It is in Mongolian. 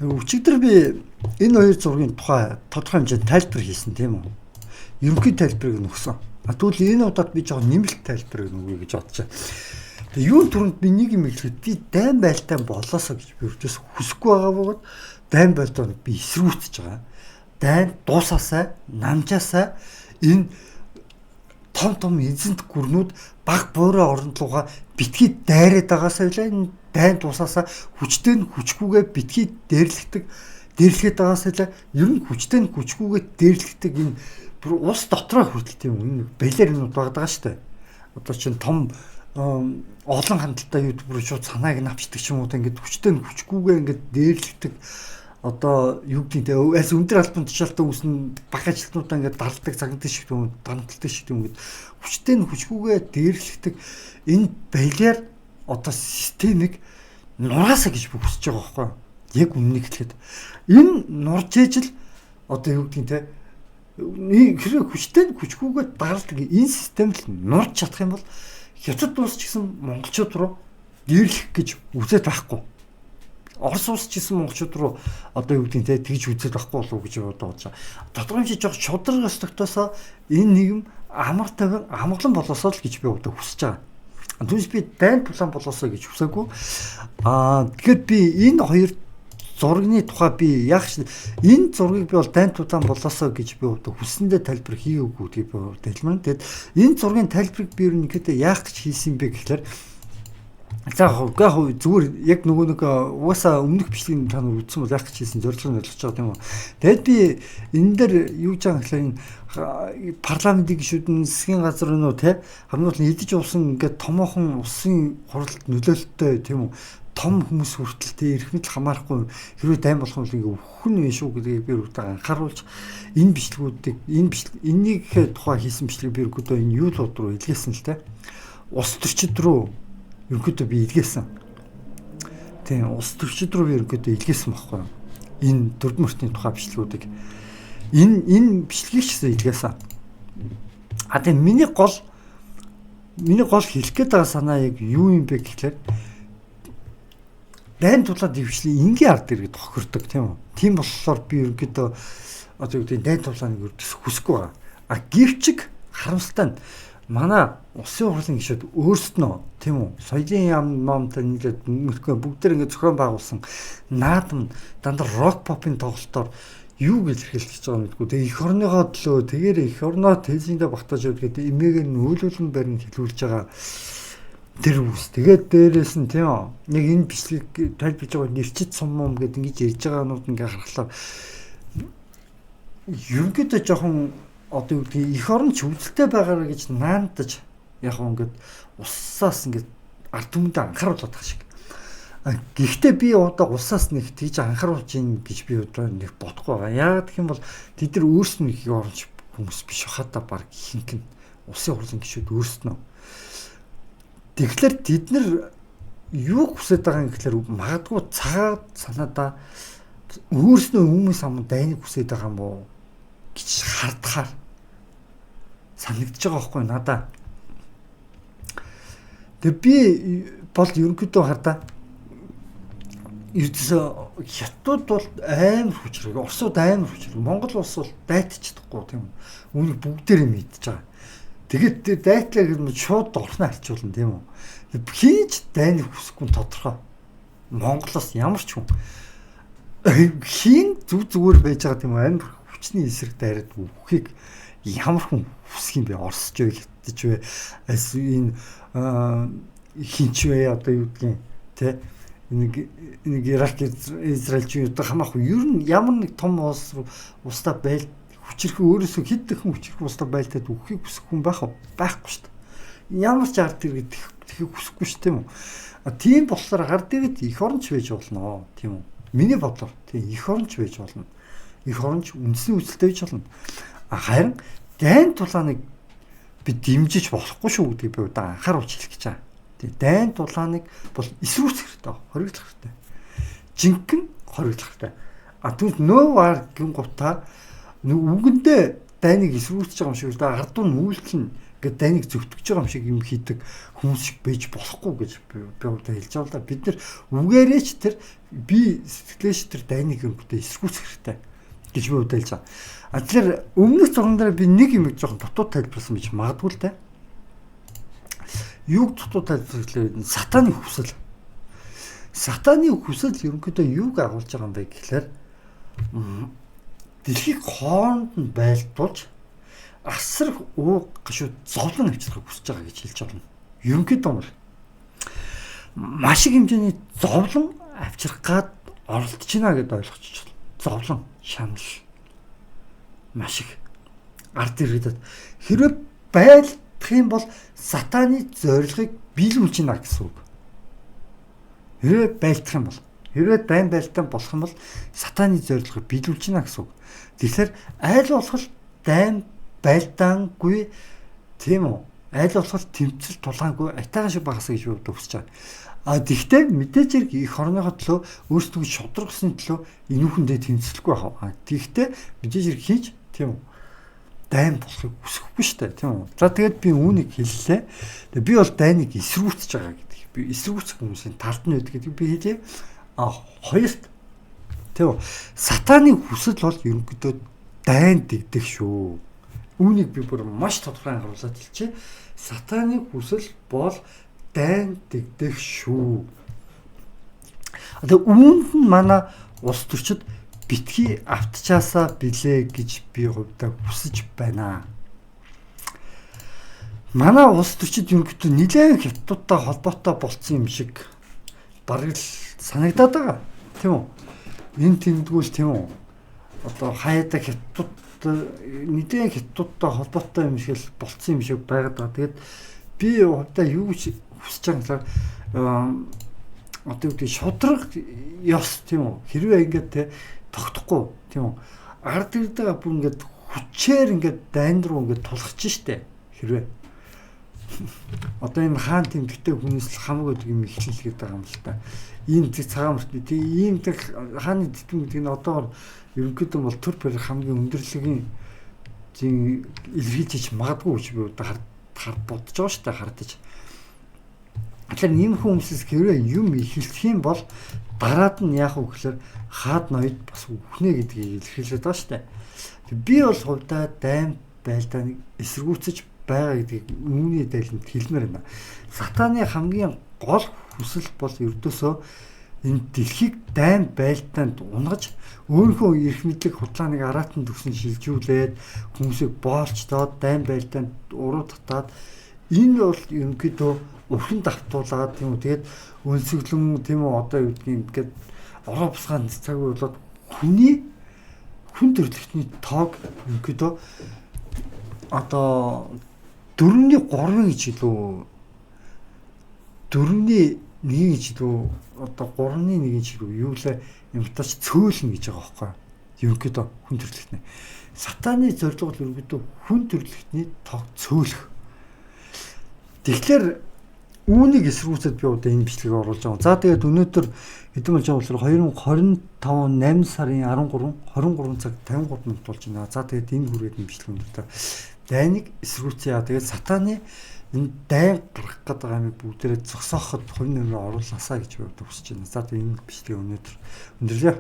Өчигдөр би энэ хоёр зургийн тухай тодорхой хэмжээнд тайлбар хийсэн, тийм үү? Ерөнхий тайлбарыг нөгсөн. А тэгвэл энэ удаад би жоохон нэмэлт тайлбарыг өгье гэж бодож байна. Тэгээ юун түрүүнд би нэг юм хэлэхэд би дайн байлтай болоосоо гэж би өртөөс хүсэхгүй байгаа бөгөөд дайн байлтаа би эсрүүцэж байгаа. Дайн дуусаасаа, намжаасаа энэ том том эзэнт гүрнүүд баг буурай оронд лугаа битгий дайраад байгаасаа билээ, энэ дайн дуусаасаа хүчтэй нь хүчгүйгээ битгий дээрлэгдэг, дээрлэхэд байгаасаа билээ, ер нь хүчтэй нь хүчгүйгээ дээрлэгдэг энэ бүр улс дотроо хүртэл тийм энэ балиар юмнууд байгаа шүү дээ. Одоо чинь том олон хандлтаа YouTube руу шууд санааг нь авчдаг ч юм уу, ингээд хүчтэй нь хүчгүйгээ ингээд дээрлэгдэг, одоо юу гэдэг нь аль өндөр албан тушаалтай хүмүүс нь баг ажилтнуудаа ингээд дарладаг, загнадаг шиг юм, дарамталдаг шиг юм, ингээд хүчтэй нь хүчгүйгээ дээрлэгдэг энэ балиар одоо системийг нураасаа гэж би хүсэж байгаа байхгүй юу? Яг үнэнийг хэлэхэд энэ нурж ижил одоо юу гэдэг нь те, хэрэг хүчтэй нь хүчгүйгээ дарладаг энэ систем л нурж чадах юм бол Хятад улс ч гэсэн монголчууд руу дээрлэх гэж үзээд байхгүй. Орос улс ч гэсэн монголчууд руу одоо юу гэдгийг те тэгж үзээд байхгүй болов уу гэж бодож байгаа. Тодорхой хэмжээ жоох шударга ёслогтоосоо энэ нийгэм амар тайван амгалан болоосоо л гэж би одоо хүсэж байгаа. Түүнээс би дайн тулаан болоосоо гэж хүсээгүй. Аа, тэгэхээр би энэ хоёр зургийн тухай би яг энэ зургийг би бол дайн тулаан болоосоо гэж би одоо хүссэндээ тайлбар хийгээгүй гэдгийг би дэлмэн. Тэгэд энэ зургийн тайлбарыг би ерөнхийдөө яах гэж хийсэн бэ гэхлээр, за яг зүгээр яг нөгөө нэг угаасаа өмнөх бичлэгийг та нар үзсэн бол яах гэж хийсэн зорилгыг нь ойлгож байгаа, тийм үү. Тэгэд би энэ дээр юу гэж байгаа гэхлээр, энэ парламентын гишүүд нь, засгийн газар нь үү те, хамгийн гол нь идэж уусан ингээд томоохон улсын хуралд нөлөөлөлттэй, тийм үү, том хүмүүс хүртэл те эрх мэдэл хамаарахгүй хэрвээ дайн болох юм бол ингээ өвхөн вэ шүү гэдгийг би өргөдөө анхааруулж энэ бичлэгүүдийг, энэ бичлэг, энэнийг тухай хийсэн бичлэгийг би өргөдөө энэ юу руу илгээсэн л те, улс төрчид рүү ерөнхийдөө би илгээсэн. Тийм, улс төрчид рүү би ерөнхийдөө илгээсэн байхгүй юу? Энэ дөрвөн мөртний тухай бичлэгүүдийг, энэ бичлэгийг ч гэсэн илгээсэн. А тийм, миний гол хэлэх гээд байгаа санаа яг юу юм бэ гэхлээр, дайн тулаад ивчлэн энгийн ард иргэд тохирдог, тийм үү? Тийм болохоор би ерөнхийдөө одоо юу гэдэг, дайн тулааныг өрдөс хүсэхгүй байгаа. А гэвчиг харамсалтай нь манай улсын хурлын гишүүд өөрсдөө, тийм үү, соёлын яам маамтай нийлээд мэдгүй бүгд тэр ингээд зохион байгуулсан наадам дандаа рок попын тоглолтоор юу илэрхийлэх гэж байгаа мэдгүй. Тэгээ эх орныхоо төлөө тэгээрээ эх орноо тээзэндээ багтааж явдаг гэдэг эмээг нь үйлүүлэн барин хэлүүлж байгаа тэр үс. Тэгээд дээрээс нь, тийм үү, нэг энэ бичлэгийг тайлбарж байгаа нэрчид сум мум гэдэг ингэж ярьж байгаанууд ингээ харахлаар ерөнхийдөө жоохон одоо юу гэдгийг эх орон ч өвдөлтэй байгаараа гэж наандаж яг ингээд усаас ингээд ард түмэндээ анхааруулдаг шиг. Гэхдээ би одоо улсаас нэг тэгж анхааруулж ийн гэж би одоо нэг бодохгүй байгаа. Яагаад гэх юм бол тэд нар өөрснөө их оронч хүмүүс биш хата, баг ихэнх нь улсын хурлын гишүүд өөрснөө. Тэгэхээр тэд нар юу хүсэж байгаа юм гэхлээр магадгүй цагаад санаадаа өөрснөө хүмүүс ам дайныг хүсэж байгаа юм уу гэж хардахаар санагдаж байгаа байхгүй надаа. Тэгээ би бол ерөнхийдөө хардаа ердөөсөө хятад бол амар хүчрэг, Оросууд амар хүчрэг, Монгол улс бол дайтчихдаггүй, тийм үү. Үүнийг бүгдээрээ мэдж байгаа. Тэгээд дайтлаа гэж шууд дорхноо арчуулна, тийм үү. Хийж дайныг хүсэхгүй тодорхой. Монголоос ямар ч хүн хийн зүг зүгээр байж байгаа, тийм үү, амар хүчний эсрэг дайраад үхийг ямар хүн хүсэх юм бэ? Оросч вэ, хятадч вэ, энэ хинч вэ, одоо юу гэдгийг те, нэг Ирак, Израиль ч юу хамаахгүй, ер нь ямар нэг том улс улстай байл хүчирхэг, өөрөөсөө хэд дахин хүчирхэг улстай байлдаад үхийг хүсэх хүн байх уу? Байхгүй шүү дээ. Ямар ч ард иргэд тэгэхийг хүсэхгүй шүү, тийм үү? А тийм болохоор ард иргэд эх оронч байж болно, тийм үү? Миний бодлоор тийм, эх оронч байж болно. Эх оронч үндэсний үйлчлэлтэй байж болно. А харин дайн тулааныг би дэмжиж болохгүй шүү гэдгийг би одоо анхааруулж хэлэх гэж байгаа. Тийм, дайн тулааныг бол эсрүүцэх хэрэгтэй, хориглох хэрэгтэй. Жинхэнэ хориглох хэрэгтэй. А түүнээс нөө вар гин гутаа үгэндээ дайныг эсрүүцэж байгаа юм шиг л да, ард түмэн үйлдэл нь Ингээд дайныг зөвтгөж байгаа юм шиг юм хийдэг хүмүүс шиг байж болохгүй гэж би одоо хэлж байгаа л да. Бид нар үгээрээ ч тэр би сэтгэлээш тэр дайныг ерөнхийдөө эсэргүүцэх хэрэгтэй гэж би одоо хэлж байгаа. А тэгэхээр өмнөх зурган дээр би нэг юм жоохон дутуу тайлбарласан гэж магадгүй л дээ. Юуг дутуу тайлбарлах гэхлээр сатаны хүсэл. Сатаны хүсэл ерөнхийдөө юуг агуулж байгаа юм бэ гэхлээр дэлхийг хооронд нь байлдуулж асар ууг гашуу зовлон авчрахыг хүсэж байгаа гэж хэлж байна. Ерөнхийдөө бол маш их хэмжээний зовлон авчрах гад оролдож байна гэдээ ойлгочих. Зовлон, шанал маш их ард иргэдэд хэрвээ байлдах юм бол сатаны зорилгыг биелүүлж байна гэсэн үг. Хэрвээ байлдах юм бол, хэрвээ дайн байлдаан болох юм бол сатаны зорилгыг биелүүлж байна гэсэн үг. Тэгэхээр айл болох дайн байлдаангүй, тийм үү? Айл болох тэмцэл тулаангүй айтайхан шиг багасаа гэж би хүсэж байгаа. А тэгвэл мэдээж хэрэг их орныхоо төлөө өөрсдөө шударгасны төлөө энүүхэндээ тэмцэлгүй байх. А тэгвэл мэдээж хэрэг хийж, тийм үү? Дайн болохыг хүсэхгүй шүү дээ, тийм үү? За тэгээд би үүнийг хэллээ. Тэгээ би бол дайныг эсрүүцэж байгаа гэдэг. Би эсрүүцэх хүмүүсийн талд нь байдаг гэдгийг би хэлье. А хоёрт, тийм үү? Сатаны хүсэл бол ерөнхийдөө дайн дэгдэх шүү. Үүнийг би бүр маш тодорхой анхааруулаад хэлчихье. Сатаны хүсэл бол дайн дэгдэх шүү. Тэгээ үүнд нь манай улс төрчид битгий автчаасаа билээ гэж би хувьдаа хүсэж байна. Манай улс төрчид ерөнхийдөө нэлээд хятадтай холбоотой болцсон юм шиг бараг л санагдаад байгаа. Тийм үү? Энэ тэмдгүүл, тийм үү? Одоо хаяада хятад нэлээд хятадтай холбоотой юм шиг л болцсон юм шиг байгаад байгаа. Тэгээд би хувьдаа юу гэж хүсэж байгаа юм одоо юу гэдэг шудраг ёс, тийм үү? Хэрвээ ингээд те тогтохгүй, тийм үү? Ард ирдэг бүр ингээд хүчээр ингээд дайн руу ингээд тулгаж штэ. Хэрвээ одоо энэ хаан тэмдэгтэй хүнээс л хамаг гэдэг юм эхлэл гэдэг байгаа юм л та. Ийм зэг цагаан мөртний тийм ийм тэг хааны тэтэн гэдэг нь одоогор ерөнхийдөө бол төр пэр хамгийн өндөрлөгийн зин илэрхийлж магадгүй гэж би одоо хар бодож байгаа шүү дээ, хардаж. Тэгэхээр ийм хүмүүсээс хэрвээ юм эхэлэх юм бол дараад нь яах вэ гэхээр хаад ноёд бас үхнэ гэдгийг илэрхийлээд байгаа шүү дээ. Би бол хувьдаа дайн байлдааныг эсэргүүцэж байгаа гэдгийг үүний дайланд хэлмээр байна. Сатаны хамгийн гол хүсэл бол ердөөсөө энэ дэлхийг дайн байлдаанд унгаж өөрийнхөө эрх мэдлэг худлааныг араатан төгсөн шилжүүлээд хүмүүсийг боолчдоод дайн байлдаанд уруу татаад энэ бол ерөнхийдөө өрхөн давтуулаад, тийм үү, тэгээд өнсөглөн, тийм үү, одоо юу гэдгийг ингээд ороо бусгаан цаг үе болоод хүний хүн төрөлхтний тоог ерөнхийдөө одоо 4-ний 3 гэж илүү 4-ний 1 гэж илүү одоо 3-ны 1 гэж илүү юу лээ юмтаач цөөлнө гэж байгаа байхгүй ерөнхийдөө хүн төрөлхтний. Сатаны зорилго бол ерөнхийдөө хүн төрөлхтний тоог цөөлөх. Тэгэхээр үүнийг эсрүүцэд би одоо энэ бичлэгийг оруулж байгаа. За тэгээд өнөөдөр хэдэн болж байгаа болохоор 2025 он 8 сарын 13 23 цаг 53 минут болж байна. За тэгээд энэ хүрээд энэ бичлэг өндөрлөө. Дайныг эсрүүцье. Тэгээд сатаны энэ дайн гаргах гэдэг байгаа юмыг бүгдээрээ зогсооход хувь нэмрээ оруулаасаа гэж би одоо хүсэж байна. За тэгээд энэ бичлэгийг өнөөдөр өндөрлөө.